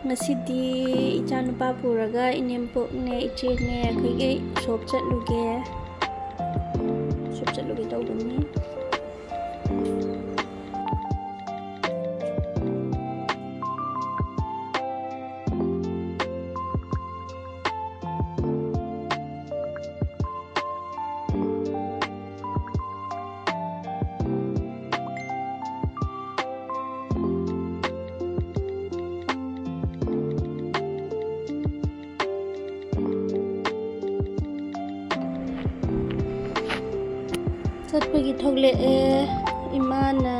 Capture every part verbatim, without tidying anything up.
ꯉꯁꯤꯗꯤ ꯏꯆꯥꯅꯨꯄꯥ ꯄꯨꯔꯒ ꯏꯅꯦꯝꯄꯣꯛꯅꯦ, ꯏꯆꯦꯅꯦ, ꯑꯩꯈꯣꯏꯒꯤ ꯁꯣꯞ ꯆꯠꯂꯨꯒꯦ꯫ ꯁꯣꯞ ꯆꯠꯂꯨꯒꯦ ꯇꯧꯕꯅꯤ꯫ ꯆꯠꯄꯒꯤ ꯊꯣꯛꯂꯛꯑꯦ꯫ ꯏꯃꯥꯅ,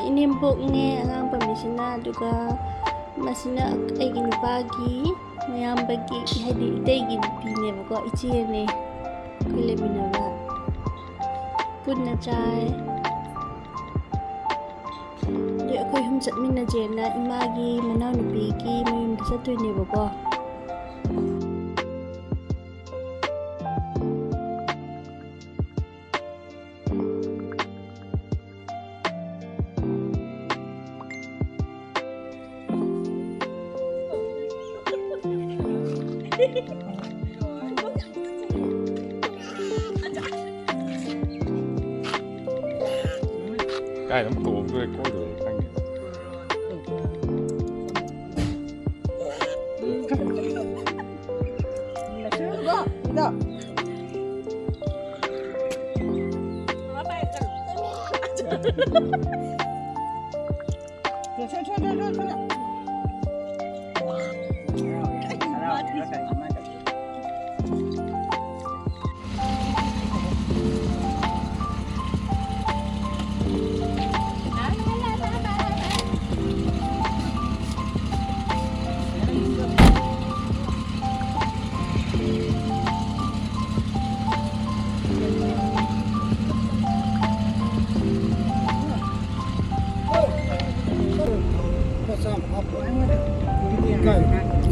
ꯏꯅꯦꯝꯄꯣꯛꯅꯦ ꯑꯉꯥꯡ ꯄꯝꯃꯤꯁꯤꯅ, ꯑꯗꯨꯒ ꯃꯁꯤꯅ ꯑꯩꯒꯤ ꯅꯨꯄꯥꯒꯤ ꯃꯌꯥꯝꯕꯒꯤ, ꯍꯥꯏꯗꯤ ꯏꯇꯩꯒꯤ ꯅꯨꯄꯤꯅꯦꯕꯀꯣ, ꯏꯆꯦꯅꯦ꯫ ꯑꯩꯈꯣꯏ ꯂꯩꯃꯤꯟꯅꯕ꯫ ꯄꯨꯟꯅ ꯆꯥꯏ꯫ ꯑꯗꯨ ꯑꯩꯈꯣꯏ ꯑꯍꯨꯝ ꯆꯠꯃꯤꯟꯅꯁꯦꯅ ꯏꯃꯥꯒꯤ ꯃꯅꯥꯎꯅꯨꯄꯤꯒꯤ ꯃꯌꯨꯝꯗ ꯆꯠꯇꯣꯏꯅꯦꯕꯀꯣ꯫ ꯀꯥꯏꯗ ꯑꯃꯨꯛ ꯇꯣꯡꯗꯣꯔꯦ, ꯀꯣꯏꯗꯣꯔꯦ ꯈꯪꯗꯦ꯫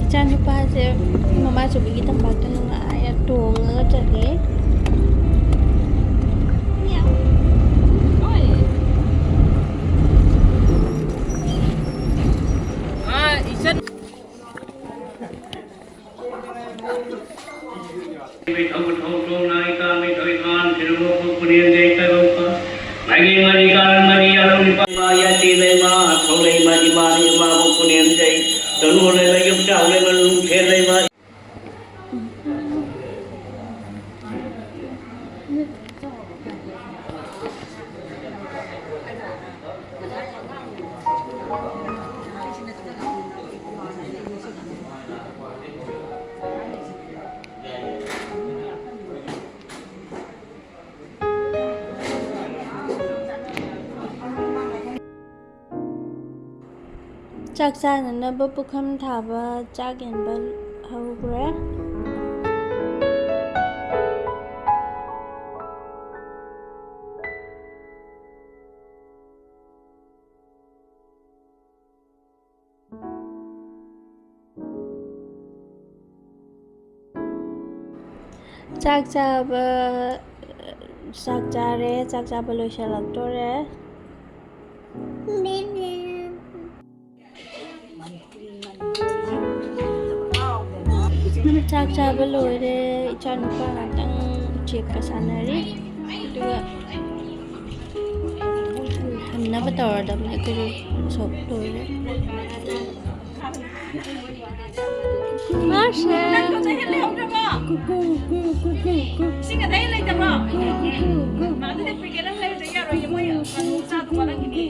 ꯏꯆꯥ ꯅꯨꯄꯥꯁꯦ ꯃꯃꯥ ꯆꯧꯕꯤꯒꯤ ꯇꯝꯄꯥꯛꯇ ꯅꯨꯡꯉꯥꯏꯅ ꯇꯣꯡꯉꯒ ꯆꯠꯂꯤ꯫ ꯑꯥ, ꯏꯆꯟ꯫ ꯃꯔꯤ ꯌꯥꯂꯣꯝ ꯏꯄꯥ ꯏꯃꯥ ꯌꯥꯇꯤ ꯂꯩꯃ ꯊꯧ ꯂꯩꯃ ꯏꯃꯥꯅ ꯏꯃꯥꯕꯨ ꯄꯨꯅꯦꯝ ꯆꯩ ꯇꯅꯨ ꯂꯩꯃ ꯌꯨꯝꯆꯥꯎ ꯂꯩꯃ ꯂꯨꯡꯐꯦꯟ ꯂꯩꯃ꯫ ꯆꯥꯛ ꯆꯥꯅꯅꯕ ꯄꯨꯈꯝ ꯊꯥꯕ ꯆꯥꯛ ꯌꯦꯟꯕ ꯍꯧꯈ꯭ꯔꯦ꯫ ꯆꯥꯛ ꯆꯥꯕ, ꯆꯥꯛ ꯆꯥꯔꯦ, ꯆꯥꯛ ꯆꯥꯕ ꯂꯣꯏꯁꯤꯜꯂꯛꯇꯣꯔꯦ꯫ ꯆꯥꯛ ꯆꯥꯕ ꯂꯣꯏꯔꯦ꯫ ꯏꯆꯥꯅꯨꯄꯥ ꯉꯥꯛꯇꯪ ꯎꯆꯦꯛꯀ ꯁꯥꯟꯅꯔꯤ꯫ ꯑꯗꯨꯒ ꯍꯟꯅꯕ ꯇꯧꯔꯗꯕꯅꯦ꯫ ꯑꯩꯈꯣꯏꯁꯨ ꯎꯁꯣꯞ ꯂꯣꯏꯔꯦ꯫ ꯃꯥꯔꯁꯦ꯫ ꯅꯪ ꯊꯣꯛꯇ ꯍꯦꯛ ꯂꯩꯍꯧꯗ꯭ꯔꯕꯣ? ꯏꯁꯤꯡ ꯑꯗꯥꯏ ꯂꯩꯇꯕ꯭ꯔꯣ? ꯃꯥꯗꯨꯗꯤ ꯄꯤꯀꯦꯠ ꯑꯃ ꯂꯩꯔꯨꯗ ꯌꯥꯔꯣꯏꯌꯦ, ꯃꯣꯏ ꯉꯥꯅꯨ ꯆꯥꯗꯧ ꯋꯥꯠꯂꯝꯈꯤꯅꯤ꯫